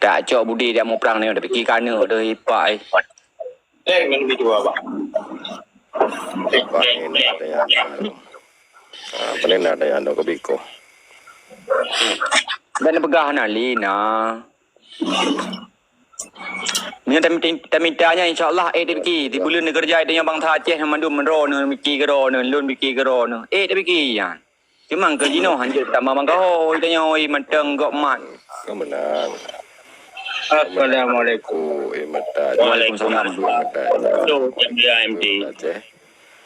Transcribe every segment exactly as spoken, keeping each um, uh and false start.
Dak cok budi dak muprang ni, dak piki kaneuk tu ipak ai. Eh, ngan bidua, Bang. Bang, ini ada yang anu. Ah, paling ada yang anu kebiko. Dan peugah na lina. Nyan tamita, tamita nyan, insya Allah, eh, dipiki. Di buleuen neukeurja, itu nyang bangsa Aceh, mandum meunroe neu, miki keudroe neu, lôn miki keudroe neu. Eh, dipiki nyan. Cuma keu jinoe hanjeuet tamah mangkaho, tanyoe mantong gop mat. Ka meunan. Assalamualaikum. Eh, mata. Waalaikumsalam. Mata. Halo, M D.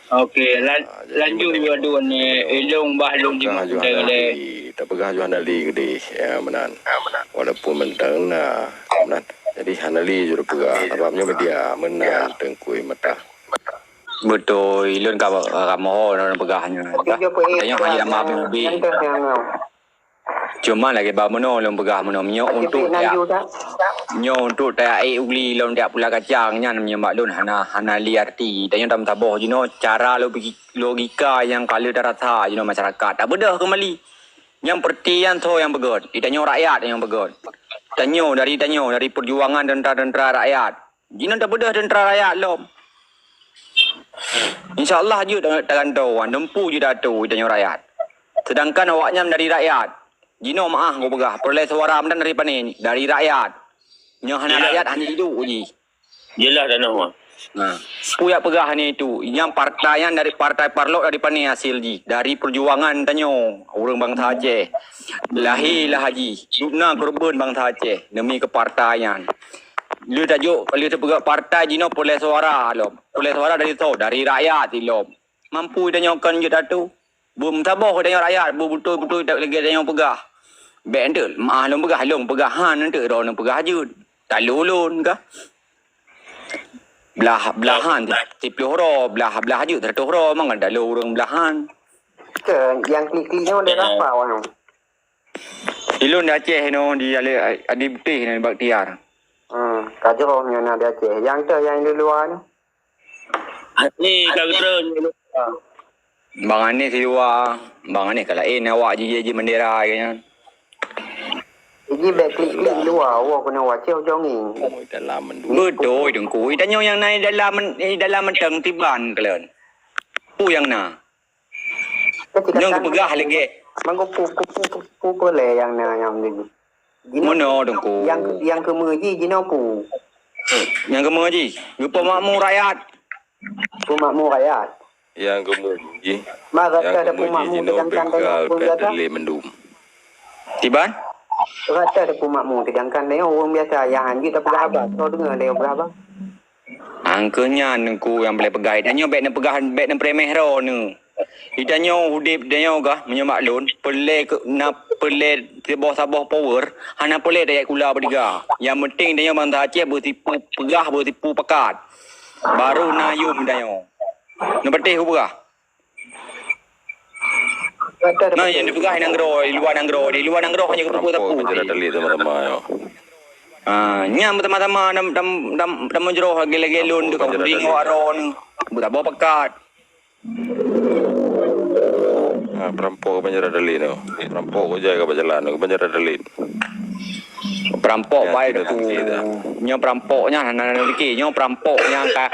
Okey, lan-, lanjut dua-dua ni. Ilong bah lôn jimuk deh. Tapi gah Johan Ali gede. Ya, meunan. Walaupun mantong na. Meunan. Jadi, hana li juru peugah. Sebabnya media. Meunan, Teungku Mata. Beutôi, lôn ka, ka moho lôn peugah nyoe. Tanyoe hana lama habéh-habéh. Cuma lagèe bak meunoe lôn peugah meunoe, meunyoe untuk tajak, meunyoe untuk tajak ék u gli lom tajak pula kacang nyan meunyoe bak lôn hana, hana li arti. Tanyoe tameusaboh jinoe cara lo-, logika nyang ka lheueh tarasa jinoe masyarakat. Tabeudôh keumbali. Nyang peureuti nyan soe nyang peugöt? Di tanyoe rakyat nyang peugöt. Tanyoe dari, tanyoe dari peujuangan teuntara-teuntara rakyat. Jinoe tabeudôh teuntara rakyat lom. Insya Allah jeuet tagantoe, teumpu jeuet atô tanyoe rakyat. Sedangkan awaknyan dari rakyat. Jinoe meu'ah kupeugah, peureulèe suara meunan dari pané, dari rakyat. Nyoe hana rakyat, hana idup jih. Jeulaih tanoh, Mak. Nah, peue jak peugah hana itu? Nyang partai nyan dari partai parlok dari pané hasil jih? Dari peujuangan tanyoe, ureueng bansa Aceh. Lahé lah jih, dum na keureubeuen bansa Aceh demi keu partai nyan. Lheueh tajok, lheueh teupeugah partai jinoe peureulèe suara lom. Peureulèe suara dari soe? Dari rakyat ilom. Mampu tanyoe kon jeuet atô. Beumeusaboh tanyoe rakyat, beubeutôi-beutôi lagèe tanyoe peugah. Bèk enteuk meu'ah lôn peugah, lôn peugah han enteuk droeneuh peugah jeuet. Talu lôn kah? Blah, blahan siploh droe, blah, blah jeuet siratoh droe, mangat talu ureueng blahan. Ke, nyang klik-klik nyoe daerah apa awak nyoe? Ilôn di Aceh nyoe, di Ale-, Adi Putéh nyoe, di Baktiar. Hmm, ka jroh nyoe na di Aceh. Nyang teuh nyang di luwa nyoe? Ni ka geutreun. Bang Anis di luwa, Bang Anis ka laén awak jih, jih bendera ke nyan. Jih bèk klik-klik luwa, woe keunoe wacéh ujong ngieng. Beutôi, Teungku. Tanyoe nyang na dalam, dalam mantong tiban keuleuen. Peue nyang na? Nyang geupeugah lagèe. Mangko pu, pu, pu, pu, pu lé nyang na nyang ni. Jinoe meunoe, Teungku. Nyang, nyang keumeu jih, jinoe pu. Nyang keumeu jih, geupeumakmu rakyat. Peumakmu rakyat. Nyang keumeu jih. Ma rata nyang keumeu jih, jinoe beunggah peuet lé mandum. Tiban? Rata peumakmu, sedangkan nyoe ureueng biasa nyang hanjeuet tapeugah haba. Soe deungoe lé peugah haba? Angkeuh nyan Teungku nyang paleng peugah. Tanyoe bèk neupeugah, bèk neupeuremeh droeneuh. Di tanyoe udép tanyoe gah meunyoe bak lôn, peureulèe keu-, na peureulèe saboh-saboh power, hana peureulèe tajak sikula beudiga. Nyang penting tanyoe bansa Aceh beusipu peugah, beusipu pakat. Baru na yum tanyoe. Neupatéh kupeugah. Nah, nyang dipeugah nanggroe, di luwa nanggroe, di luwa nanggroe hana geupeubuet sapeue. Sama-sama, yo. Ah, nyan beutama-tama dam, dam, dam, dam meujroh lagèe-lagèe lôn tu ka meuring awak droeneuh. Beutaboh pakat. Ah, perampok ka banjara dalin tu. Perampok kujai ka bajalan tu, ka banjara dalin. Perampok baik tu. Nyoe perampok nyan hana, hana pike. Nyoe perampok nyang ka,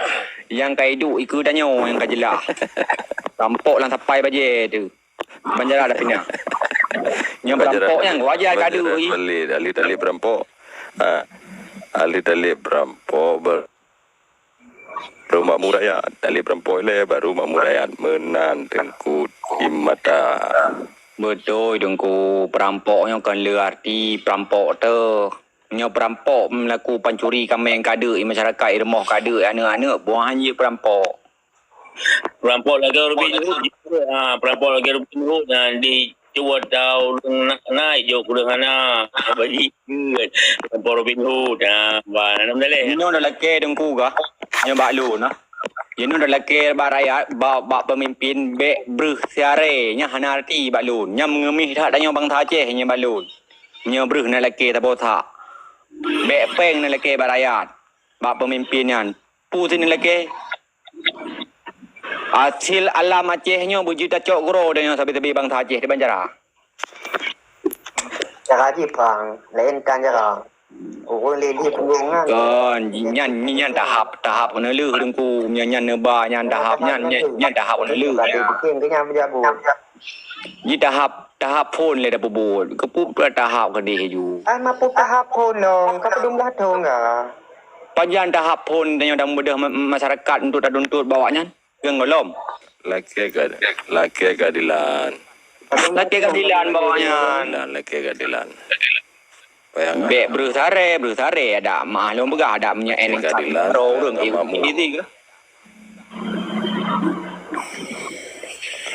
nyang ka iduek ikeue tanyoe nyang ka jeulaih. Perampok lam sapai bajèe tu. Banjara dah pinah. Nyoe perampok nyan wajar ka deuh. Ahli-ahli perampok. Ha. Ahli-ahli perampok ber-, Baru makmu rakyat. Taleb rampok ilèe, baru makmu rakyat. Meunan Teungku Imata. Beutôi, Teungku. Peurampok nyoe kon le arti peurampok teuh. Nyoe peurampok meulaku pancuri kameng kadeuk di masyarakat, di rumoh kadeuk, aneuk-aneuk, buah han jeuet peurampok. Peurampok lagèe Robin Hood. Ha, peurampok lagèe Robin Hood. Ha, di Cuba tahu ureueng na-, naik jok ureueng hana. Bajik. Apa Robin Hood? Ha, bah, hana meudaleh. Inoe dah lakèe Teungku kah? Nyoe bak lôn nah. Inoe dah lakèe bak rakyat, bak, bak pemimpin, bèk breuh siaré. Nyan hana arti bak lôn. Nyan meungeumeh that tanyoe bansa Aceh nyan bak lôn. Nyoe breuh na lakèe saboh that. Bèk péng na lakèe bak rakyat. Bak pemimpin nyan. Peue sit na lakèe? Asil alam Aceh nyoe beujeuet tacok keudroe tanyoe sabe-sabe bansa Aceh di banjara. Cara jih prang, laén tan cara. Ureuëng lé-lé peunggong nyan. Kon, nyan, nyan tahap, tahap neuleuh Teungku. Nyan, nyan neuba, nyan tahap, nyan, nyan, nyan tahap neuleuh. Ka ada bikin ke nyan pejabat. Di tahap, tahap phon lé dah peubuet. Keupeue tahap keudeh ju. Ah, mapu tahap phon dong. Ka padum blah thon ka. Pajan tahap phon tanyoe dan mudah ma-, masyarakat untuk tatuntut bak awak nyan? Keu gohlom. Lakée ka-, lakée keadilan. Lakée keadilan bak awak nyan. Dan lakée keadilan. Bayang, bèk breuh saré, breuh saré. Ada mah lôn peugah, ada meunyo lakée keadilan, droe ureuëng, eh, makmur. Di sini ke?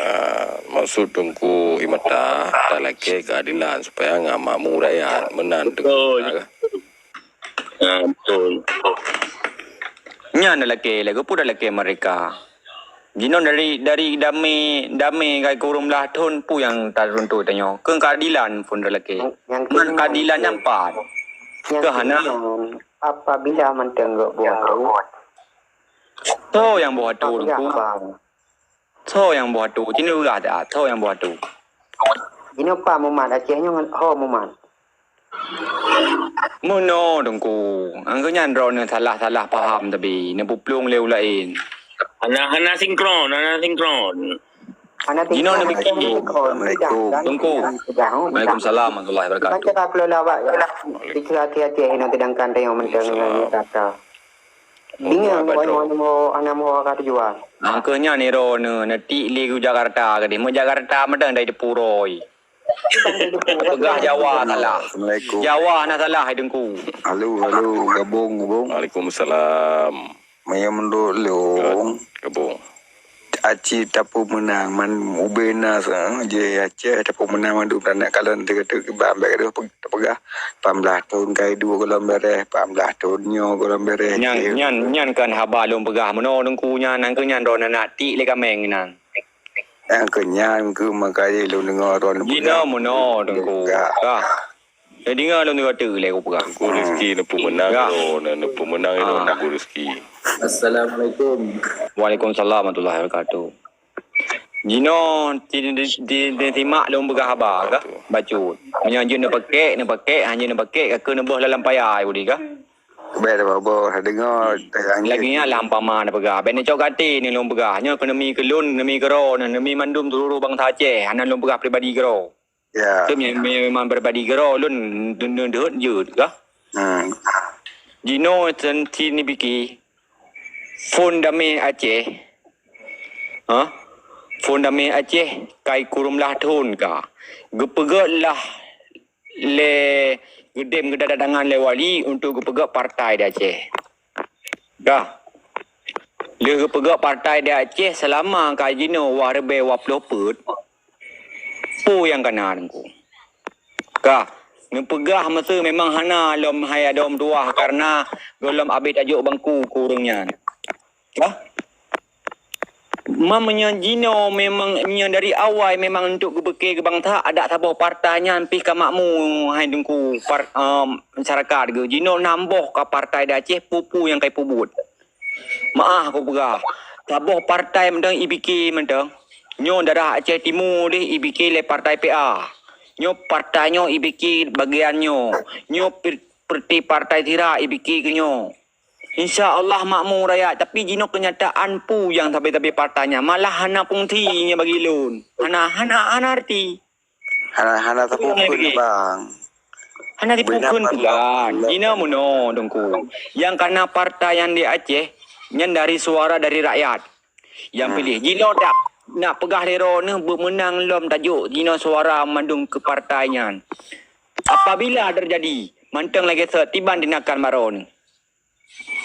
Ah, maksud Teungku Imata, talakée keadilan supaya ngon makmu rakyat. Meunan Teungku. Betul. Ah, betul. Nyan dah lakée, lagu pun dah lakée mereka. Jinoe dari, dari damé, damé kai kureueng blah thon peue nyang tatuntut tanyoe. Keu keadilan pun dah lakée. Nyan keadilan nyan pat. Keu hana. Apabila mantong gok buah tu. Soe nyang boh atoe Teungku? Soe nyang boh atoe? Cina urah dah, soe nyang boh atoe? Inoe pa mumat Aceh nyoe ngon ho mumat. Meunoe Teungku, angkeu nyan droeneuh salah-salah paham tabi, neupeuplong lé ureuëng laén. Hana, hana sinkron, hana sinkron. Jinoe neupike. Assalamualaikum. Teungku. Waalaikumsalam warahmatullahi wabarakatuh. Baca kalau lawak ya. Dikira hati-hati hina sedangkan tengok mentang dengan kata. Bingung orang mau anak mau orang tujuan. Angkeu nyan niro ne netik li ku Jakarta ke di. Mau Jakarta mantong dari Depuroi. Peugah Jawa salah. Assalamualaikum. Jawa na salah hai Teungku. Halo, halo, gabung, gabung. Waalaikumsalam. Maya menurut lôn, Gabung. Aci tapeumeunang man ubena sa je Aceh tapeumeunang mandum tanak kalon teuka-teuka ba ambek deuh peugah lapan belas tahun kai dua golom bereh, lapan belas tahun nyoe golom bereh. Nyan, nyan, nyan kan haba lôn peugah meunoe Teungku nyan, nang keu nyan droeneuh nak tik lé kameng nyan. Nang keu nyan keu maka lôn deungoe droeneuh peugah. Jinoe meunoe Teungku. Ka. Ka. Jadi ngon lôn teuka teuk lé kupeugah. Teungku Rizki neupeumeunang droe, neupeumeunang droe Teungku Rizki. Assalamualaikum. Waalaikumsalam warahmatullahi wabarakatuh. Jinoe ti, ti, ti, ti, simak lôn peugah haba kah? Bacut. Meunyoe jeuet neupakek, neupakek, hana jeuet neupakek, ka keuh neuboh lam paya ai budi kah? Bèk dah boh, deungoe. Lagi nyan lah umpama na peugah. Bèk neucok gata ni lôn peugah. Nyoe keuneumi keu lôn, neumi keu droe, neumi mandum seluruh bansa Aceh. Hana lôn peugah pribadi keu droe. Ya. Keu me-, me-, memang pribadi keudroe lôn deuh-, deuh-, deuh jeuet kah? Hmm. Jinoe sen-, sini pike. Phon damé Aceh. Ha? Phon damé Aceh kai kureueng blah thon ka. Geupeugöt lah lé geudem geudatangan lé wali untuk geupeugöt partai di Aceh. Dah. Lheueh geupeugöt partai di Aceh seulama ka jinoe wah ribèe dua ploh peuet, peue nyang kana Teungku? Ka, neupeugah meuseu memang hana lom hai adoe meutuwah kareuna gohlom abéh tajok bangku keu ureueng nyan. Ka? Ma meunyoe jinoe memang nyoe dari awai memang untuk geupeuke keu bansa, adak saboh partai nyan pih ka makmu hai Teungku par-, em, masyarakat geuh. Jinoe nam boh ka partai di Aceh, peue-peue nyang ka ipeubuet. Meu'ah kupeugah, saboh partai mantong ipike mantong. Nyoe daerah Aceh Timu deh ipike lé partai P A. Nyoe partai nyoe ipike bagian nyoe. Nyoe pir-, peureute partai sira ipike keu nyoe. Insya Allah makmu rakyat, tapi jinoe keunyataan peue nyang sabe-sabe partai nyan malah hana fungsi nyan bagi lôn. Hana, hana, hana arti. Hana, hana tapeukeun, Bang. Hana tapeukeun peugah. Jinoe meunoe Teungku. Nyang kana partai nyang di Aceh, nyan dari suara dari rakyat. Nyang piléh. Jinoe dak nak peugah lé droeneuh beumeunang lom tajok jinoe suara mandum keu partai nyan. Apabila teujadi, mantong lagèe sot tiban tindakan baroe nyoe.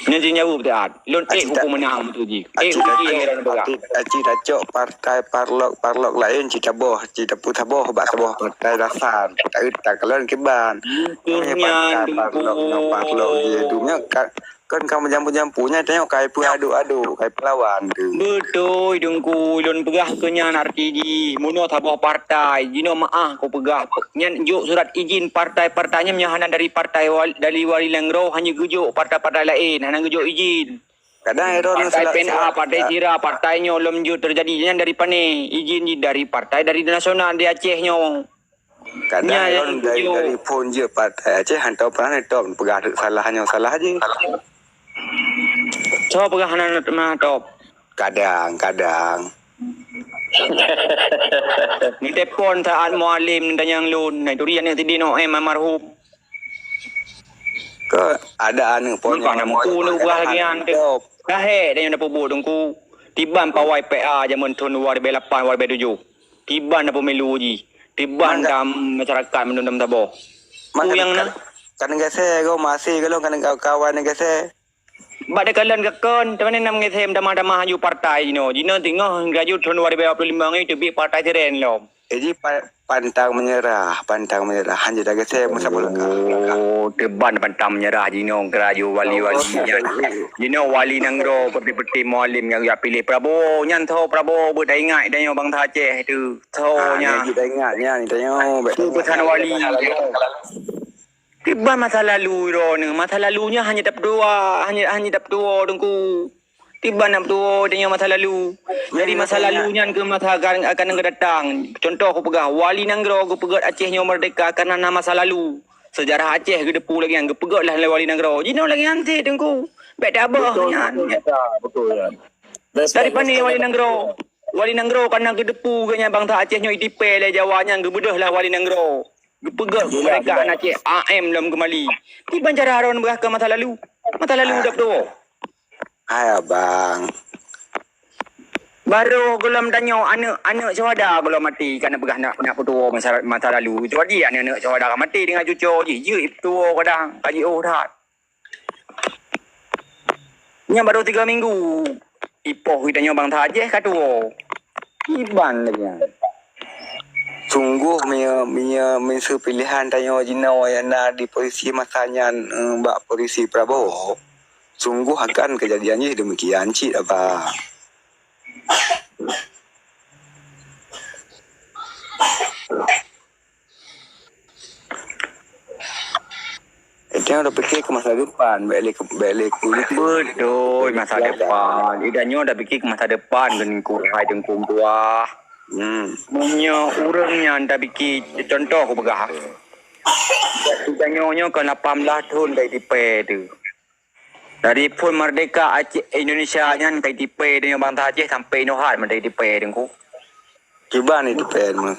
Nyan jijaweueb taat. Lôn ék hukôm meunang tu jih. Ék hukôm meunang tu jih. Aci tacok partai parlok-parlok laén cit taboh, cit tapeusaboh bak saboh partai dasar. Taeu takalon kiban. Keu nyan partai parlok nyoe parlok jih. Dumnya ka, kon ka meujampu-jampu nyan tanyok kai peuaduk-aduk, kai peulawan tu. Beutôi Teungku, lôn peugah keu nyan arti jih. Meunoe saboh partai, jinoe meu'ah kupeugah. Nyan jok surat izin partai-partai nyan meunyoe hana dari partai wal-, dari wali nanggroe hana geujok partai-partai laén, hana geujok izin. Kadang droeneuh partai P N A, partai sira, partai nyoe lom jeuet teujadi nyan dari pané izin jih dari partai dari nasional di Aceh nyoe. Kadang Nyan lôn dari, dari phon jeuet partai Aceh, hantom pernah neutop peugah salah nyoe salah jih. Soe peugah hana, hana top? Kadang, kadang. Neuteupon saat Mualem neutanyong lôn, na itu rian nyang sidinoe, eh, almarhum. Ke ada aneuk phon Bukan nyang nama ku nak ubah lagi an tu. Top. Dah hek dan nyang dah peubuet Teungku. Tiban pawai P A jameun thon dua ribu lapan, dua ribu tujuh. Tiban dah pemilu jih. Tiban Mangga- dam masyarakat mandum dam saboh. Ku nyang na? Kan geusé go masih golom kan kawan-kawan geusé. Bak dekalon gakon, teuma nam ngisém tamah-tamah aju partai jinoe. Jinoe teungoh geurajut thon dua ribu dua puluh lima ngi teubiet partai siren lom. Jadi pa-, pantang menyerah, pantang menyerah. Hanya dah geusém masa belakang. Oh, teban pantang menyerah jinoe geurajut wali-wali nyan. Jinoe wali nanggroe peuti-peuti Mualem nyang jak piléh Prabowo. Nyan tho Prabowo beuet taingat tanyoe bansa Aceh tu. Tho nyan. Nyan jeuet taingat nyan tanyoe. Tu pesan wali. Tiban masa lalu droeneuh, masa lalu nyan hana dapeutuwoe, hana, hana dapeutuwoe Teungku. Tiban dapeutuwoe tanyoe masa lalu. Jadi masa lalu nyan keu masa akan, akan geudatang. Contoh kupeugah, wali nanggroe geupeugöt Aceh nyoe merdeka karena na masa lalu. Sejarah Aceh geudepu lagèe nyan, geupeugöt lah lé wali nanggroe. Jinoe lagèe nyan cit Teungku. Bèk taböh nyan. Betul, betul, ya. Dari pane wali nanggroe? Wali nanggroe karena geudepu geuh nyan bansa Aceh nyoe itipèe lé Jawa nyan geubeudôh lah wali nanggroe. Geupeugöt kemerdekaan Aceh A M lom keumali. Kiban cara droeneuh beurangkat masa lalu. Masa lalu dah peutuwoe. Hai abang. Barô gohlom tanyoe aneuk-aneuk syuhada gohlom maté ka neupeugah nak, nak peutuwoe masa, masa lalu. Kecuali aneuk-aneuk syuhada ka maté dengan cuco jih, jeuet peutuwoe kadang ka jiôh that. Nyan barô tiga minggu. Ipoh geutanyoe bansa Aceh ka tuwoe. Kiban lagèe nyan. Sunggoh meunyoe, meunyoe miseue piléhan tanyoe jinoe nyang na di posisi masa nyan, eh, bak posisi Prabowo, sunggoh akan keujadian jih demikian cit, Abang. Tanyoe tapike keu masa depan, bèk lé, bèk lé keu Beutôi, masa depan. Tanyoe tapike keu masa depan, Teungku, hai Teungku meutuah. Hmm. Meunyoe ureueng nyan tapike, contoh kupeugah, tanyoe nyoe kon lapan blah thon ka itipèe teuh. Dari phon merdeka Aceh, Indonesia nyan ka itipèe tanyoe bansa Aceh sampoe inoe that meunan itipèe Teungku. Kiban itipèe meuh.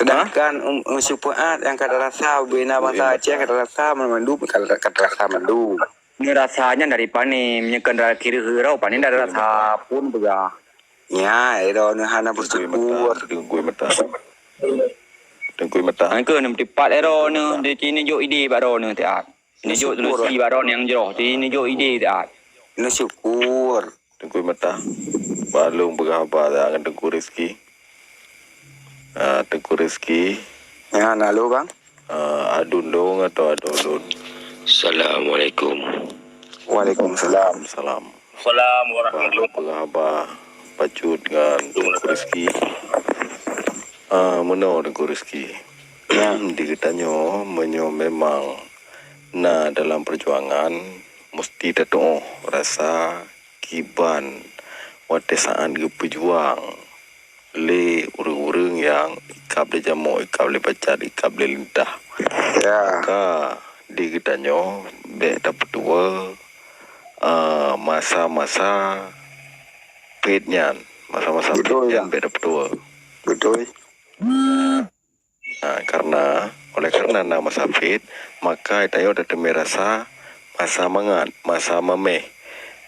Sedangkan um, um, sifeuet nyang ka tarasa bubena bansa Aceh ka tarasa mandum ka, ka tarasa mandum. Nyoe rasa nyan dari pane, meunyoe kon dari kiri hero pane dah rasa pun peugah. Nya, ero neuh hana bersyukur. Teungku mata. Teungku mata. Angke nem tipat ero neuh, di sini jok ide bak ero neuh tiat. Ini jok solusi bak ero nyang jroh, di sini jok ide tiat. Neusyukur. Teungku Mata. Balong peugah haba ngon Teungku Rizki. Ah, Teungku Rizki. Ya, halo, Bang. Ah, adun dong atau adun lôn? Assalamualaikum. Waalaikumsalam. Salam. Salam warahmatullahi. Peugah haba bacut ngon Teungku Rizki. Ah, meunoe Teungku Rizki. Ya. Di geutanyoe, meunyoe memang na dalam perjuangan, musti tatuoh rasa kiban watèe saat geupeujuang lé ureueng-ureueng nyang ikab lé jamok, ikab lé bacat, ikab lé lintah. Ya. Maka di geutanyoe bèk tapeutuwoe, eh, masa-masa phet nyan, masa-masa phet nyan bèk tapeutuwoe. Betul. Ha, karena, oleh karena na masa phet, maka tanyoe tateumé rasa masa mangat, masa maméh.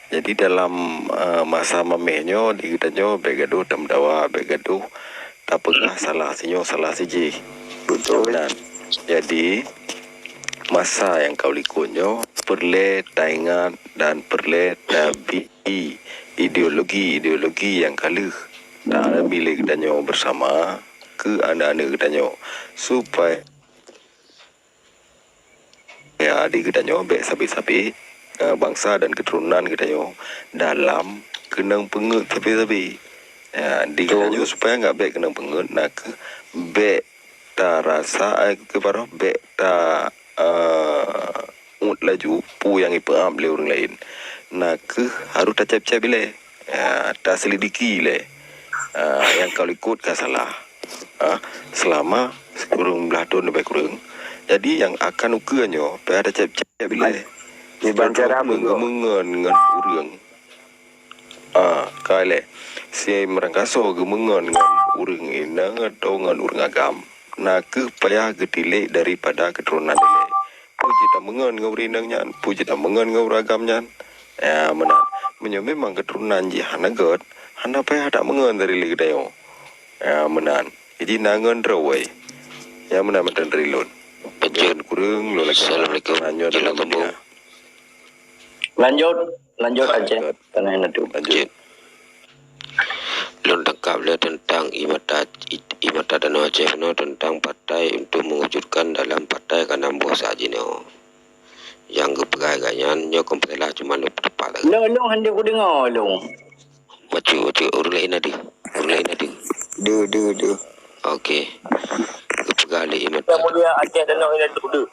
Jadi dalam, eh, masa maméh nyoe di geutanyoe bèk gadoh tameudawa, bèk gadoh tapeugah salah sinyoe, salah sijih. Betul. Dan jadi masa nyang ka likot nyoe peureulèe taingat dan peureulèe tabi ideologi-ideologi nyang ka lheueh taami lé geutanyoe bersama keu aneuk-aneuk geutanyoe, supaya di geutanyoe bèk sabe-sabe, eh, bansa dan keuturonan geutanyoe dalam keunong peungeuet sabe-sabe. Ya, di geutanyoe supaya nggak bèk keunong peungeuet, na kheueh bèk tarasa, eh, keu baroh bèk ta, eh, uet laju peue nyang ipeuab lé ureueng laén. Na kheueh harôh tacép-cép ilèe, ya, taselidiki ilèe, ah, nyang ka likot ka salah. Ah, seulama ureuëng blah thon leubeh kureueng. Jadi nyang akan ukeue nyoe payah tacép-cép ilée. Iban cara geumeungon ngon ureuëng. Ah, ka lé. Si meurangkasoe geumeungon ngon ureuëng inong atau ngon ureuëng agam, na kheueh payah geutilek daripada keuturonan ilée. Peue jeuet tameungon ngon ureuëng inong nyan? Peue jeuet tameungon ngon ureuëng agam nyan? Ya, meunan. Meunyoe memang keuturonan jih hana gét, hana payah tameungon dari lé geutanyoe. Ya, meunan. Jadi na ngon droe. Ya, meunan mantong dari lôn. Betul. Ngon kureueng lôn lagée. Assalamualaikum. Nyoe dalam dunia. Lanjut, lanjut Aceh. Lanjut. Tanah Natu. Lanjut. Lôn tangkap lé teuntang ie mata, ie mata tanoh Aceh bunoe teuntang partai untuk mewujudkan dalam partai ka nam boh saat jinoe. Nyang geupeugah gobnyan nyoe kon peusalah cuma lôn teupat. Lôn, lôn hana kudeungoe lôn. Bacut, bacut, ureuëng laén na deuh. Ureuëng laén na deuh. Deuh, deuh, deuh. Oke. Geupeugah lé ie mata. Yang mulia Aceh tanoh Natu deuh.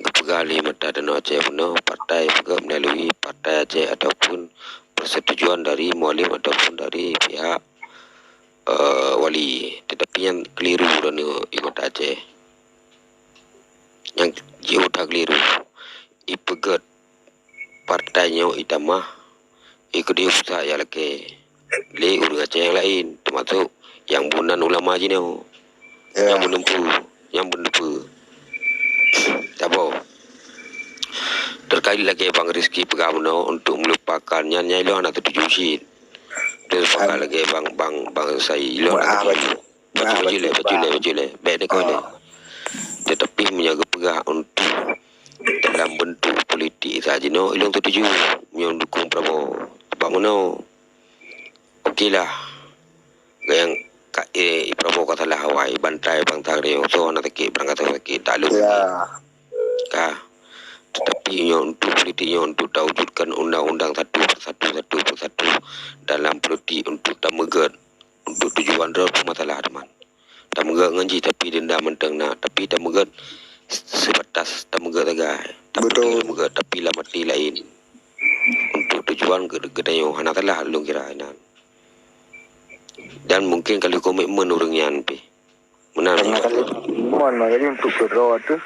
Geupeugah lé ie mata tanoh Aceh bunoe partai peugah melalui partai Aceh ataupun persetujuan dari Mualem ataupun dari pihak, eh, wali. Tetapi nyan keliru dan ie mata Aceh. Nyang jeuet that keliru. Ipeugét partai nyoe itamah, ikeudeh pusat nyang lakée lé ureuëng Aceh nyang laén, teumasok nyang bunan ulama jinoe. Ya. Nyang meunumpu, nyang meunumpu. Saboh. Terkait lagée Bang Rizky peugah bunoe untuk melupakan nyan, nyan ilong hana setuju cit. Terus peugah lagée Bang, Bang, Bang Sai, ilong hana setuju. Bacut, bacut lé, bacut lé, bacut lé. Bék deungoe lé. Tetapi meunyoe geupeugah untuk dalam bentuk politik saat jinoe, ilong setuju meunyoe dukung Prabowo. Sebab meunoe, oke lah. Nyang ka, eh, Prabowo ka salah awai, bantai bangsa geutanyoe, soe hana sakét, barangkasoe sakét, tak lôn sakét. Ka. Tetapi nyoe untuk politik nyoe untuk tawujudkan undang-undang satu persatu, satu persatu dalam politik untuk tameugét untuk tujuan droe pun masalah teuma. Tameugét ngon jih tapi dendam mantong na, tapi tameugét sebatas tameugét sagai. Tapi tameugét tapi lam hati laén. Untuk tujuan geu-, geutanyoe hana salah lôn kira inan. Dan mungkin ka lheueh komitmen ureuëng nyan pih. Meunan. Karena kalau mon jadi untuk keudroe tu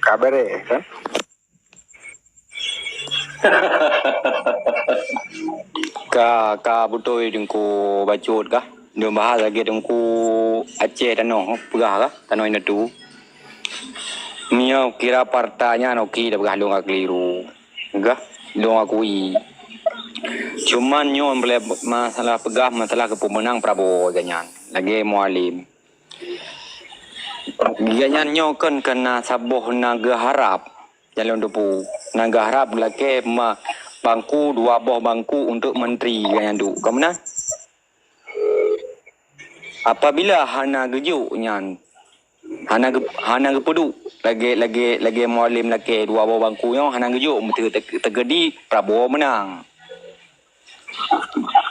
ka beres kan? Ka, ka beutôi Teungku Bacut kah? Nyoe bahas lagée Teungku Aceh tanoh peugah kah? Tanoh indatu. Meunyoe kira partai nyan oke dah peugah lôn ka keliru. Gah, lôn akui. Cuman nyoe masalah peugah masalah keu peumeunang Prabowo nyan. Lagée Mualem. Gobnyan nyoe kon keunan saboh na geuharab, nyang lôn teupeue. Na geuharab lakée ma-, bangku, dua boh bangku untuk menteri gobnyan duek. Kon meunan? Apabila hana geujok nyan, hana geu-, hana geupeuduek lagée, lagée, lagée Mualem lakée dua boh bangku nyoe hana geujok, meuteuk teu-, teukeudi Prabowo meunang.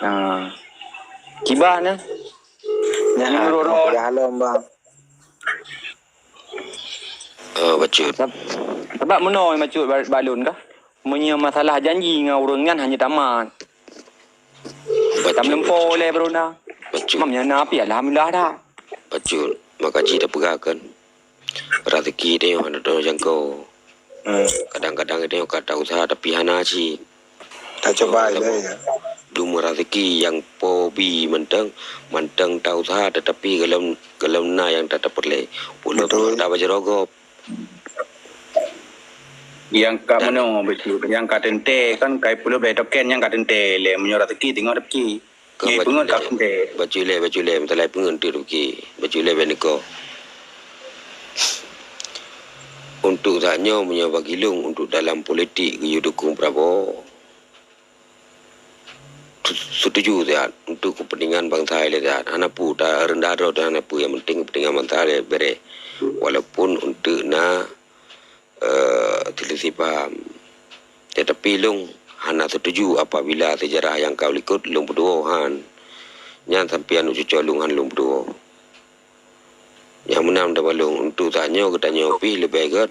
Ha. Kiban, eh? Nyan, nurut roh. Dah lom, Bang. Oh, bacut. Sab-, sabab meunoe bacut ba-, balon kah? Meunyoe masalah janji ngon ureuëng nyan hana tamat. Bacut, tam lempo bacut. Lé bruna. Bacut. Mam nyang na api alhamdulillah dah. Bacut. Maka ji dah peugah kan. Rezeki teuh hana teuh jangkau. Hmm. Kadang-kadang teuh ka ta usaha tapi hana cit. Ta cuba ilée, ya. Dum rezeki nyang po bi mantong, mantong ta usaha tetapi golom, golom na nyang ta tapeureulée. Betul. Pulo ta bajrogob. Nyang ka meunoe, betul. Nyang ka teuntée kan, kai peureulée token nyang ka teuntée lé. Meunyoe rezeki teungoh rezeki. Ka. Nyoe bacut peungeut lé, ka teuntée. Bacut lé, bacut lé, meutalai peungeut teuh rezeki. Bacut lé bak niko. Untuk saat nyoe, meunyoe bagi lôn, untuk dalam politik geuyue dukung Prabowo, setuju siat untuk kepentingan bangsa ilée siat. Hana peue ta rendah droe dan hana peue, yang penting kepentingan bangsa ilée beres. Walaupun untuk na, eh, selisih paham. Tetapi lôn hana setuju apabila sejarah nyang ka likot lôn peuduoh han. Nyan sampoe aneuk cucoe lôn han lôn peuduoh. Nyang meunan tabalong untuk tanyoe geutanyoe pih leubeh gét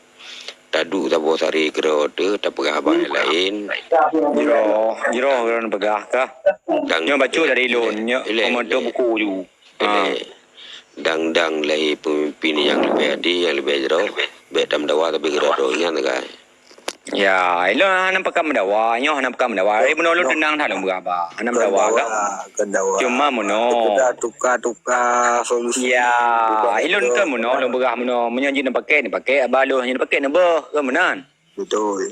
taduek saboh sari keudroe teuh tapeugah haba nyang laén. Jroh, jroh droen peugah kah? Nyoe bacut dari lôn, nyoe ilée, peumeutuek ilée. Buku ju. Ilée. Ha. Dang-dang lahé peumimpin nyang leubeh adé, nyang leubeh jroh, bèk tameudawa tapi keudroe-droe nyan sagai. Ya, ilôn hana pakat meudawa, nyoe hana pakat meudawa. Hari bunoe lôn teunang that lôn beurah ba. Hana meudawa kan? Cuma meunoe. Tuka-tuka solusi. Ya, ilôn kan meunoe lôn beurah meunoe. Meunyoe jih neupaké, neupaké ba lôn, jih neupaké neubeuh, kan meunan. Betul.